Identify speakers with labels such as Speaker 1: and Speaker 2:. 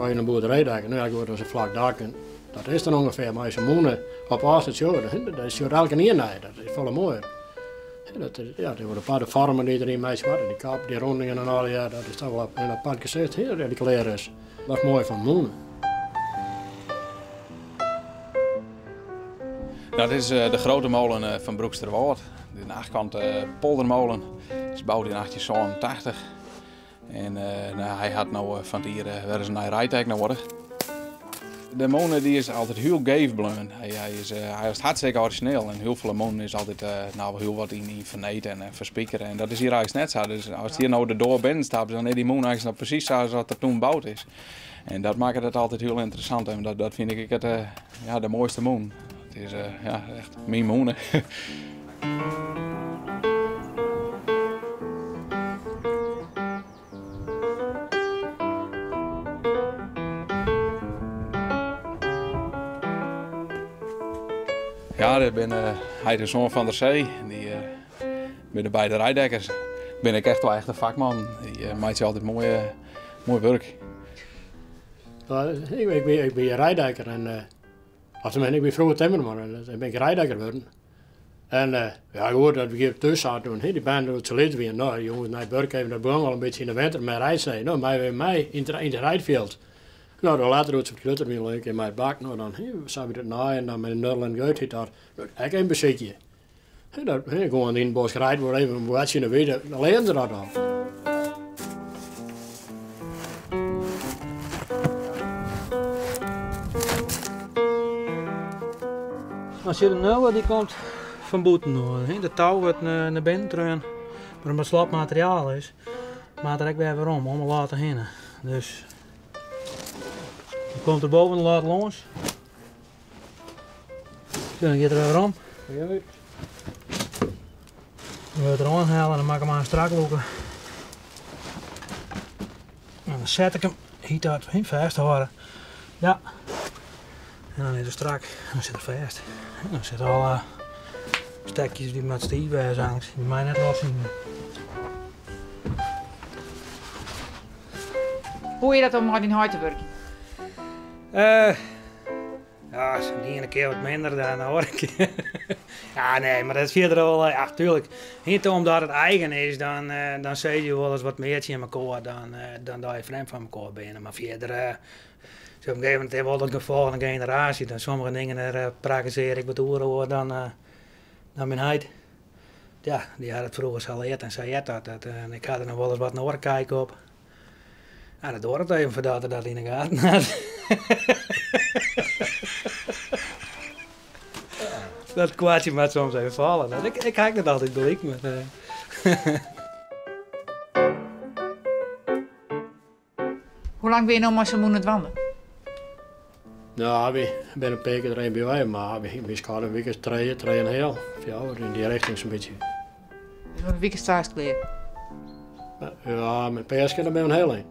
Speaker 1: As je in boerderij dekken, no ja goed, dat is in flak dak en dat is dan ûngefear, mar as je sa'n mûne op ôfstân sjogge, dan sjocht elkenien nei, dat is folle moaier. Dat is, ja, de aparte foarmen dy't deryn meitsje moatte, dy kap, dy rûningen en allegear, dat is toch wol in apart gesicht, hè, dy klear is. Dat is moai fan mûne.
Speaker 2: Dat is de grote molen fan Broeksterwâld. De achtkante poldermolen. Is boud yn 1887. En nou, hy hat no fan it jier wer ris in nij reidhek noadich. De mûne die is altyd hiel geef bleaun. Hy is, hy is hartstikke origineel en hiel folle mûnen is altyd nou hiel wat yn ferneed en ferspikere. En dat is hjir eins net sa. Dus as hjir no de doar binnen stapt, dan is dy mûne eins noch presys sa as dat er toen boud is. En dat makket it altyd hiel ynteressant en dat fyn ik ek it, ja, de moaiste mûne. It is ja, echt myn mûne. Ja, dit binne heit en soan van der Zee. Dy binne beide reidekkers. Binne ek echt wel echte fakmannen. Dy meitsje altyd moai, moai wurk.
Speaker 1: Ik bin reidekker en of tenminste, ik wie froeger timmerman en dan bin ik reidekker wurden. En ja goed, dat wie thús sa toen, dy bern doe't se lyts wienen, no, dy jonges nei it wurk even, dat begûn al in bytsje yn de winter mei reidsnee. No, mei wer mei yn it reidfjild. No, dan letter doe't se wat grutter wienen, in kear mei it bak, no dan sa wie it nei en dan mei de Nurl en Geut hiet dat, ek even besykje. Dat, gewoan yn it bosk reid wol even in boatsje yn de wite, dan learen se dat al.
Speaker 3: Dan sit de nullen dy komt fan bûten oan. De tou wurdt nei binnen treaun, mar omdat it slop materiaal is, moat er ek wer werom om 'e latte hinne. Dus dan komt er boven de latte lâns. Dan giet er wer werom. Dan wurdt er oanhelle en dan mak ik him aanst strak lûke. En dan set ik him, hyt dat, him fêsthâlde. Ja. En dan is er strak en dan sit er fêst. En dan sitte alle stekjes dy moat stiif wêze eins. Dy mei net los yn.
Speaker 4: Hoe is dat om mei dyn heit te wurkjen?
Speaker 3: Ja, de iene kear wat minder dan de oare kear. Ja, nee, mar dat is fierder wol, ja, tuurlijk. Niet omdat it eigen is, dan, dan sizze je wolris wat mear tsjin mekoar dan, dan dat je frjemd fan mekoar binne. Mar fierder, op in gegeven momint is wol dat gefolch in generaasje. Dan sommige dingen dêr prakkesearje ik wat oer oer dan, dan myn heit. Ja, dy hat it froeger sa leard en sa heart dat. dat en ik ha der noch wolris wat in oare kijk op. Ja, dat duorret even foardat er dat yn 'e gaten hat. Dat kwartsje moat soms even falle. Dat, ik, ik ha ek net altyd gelyk, mar...
Speaker 4: Hoe lang binne je no mei sa'n mûne dwaande?
Speaker 1: No, wy binne in pear kear der even by wei, mar wy skatte in wike as trije, trije en in heal, fjouwer, yn dy richting sa'n bytsje.
Speaker 4: Dus oer in wike as twa is it klear?
Speaker 1: Ja, mei Peaske dan binne we in hiel ein.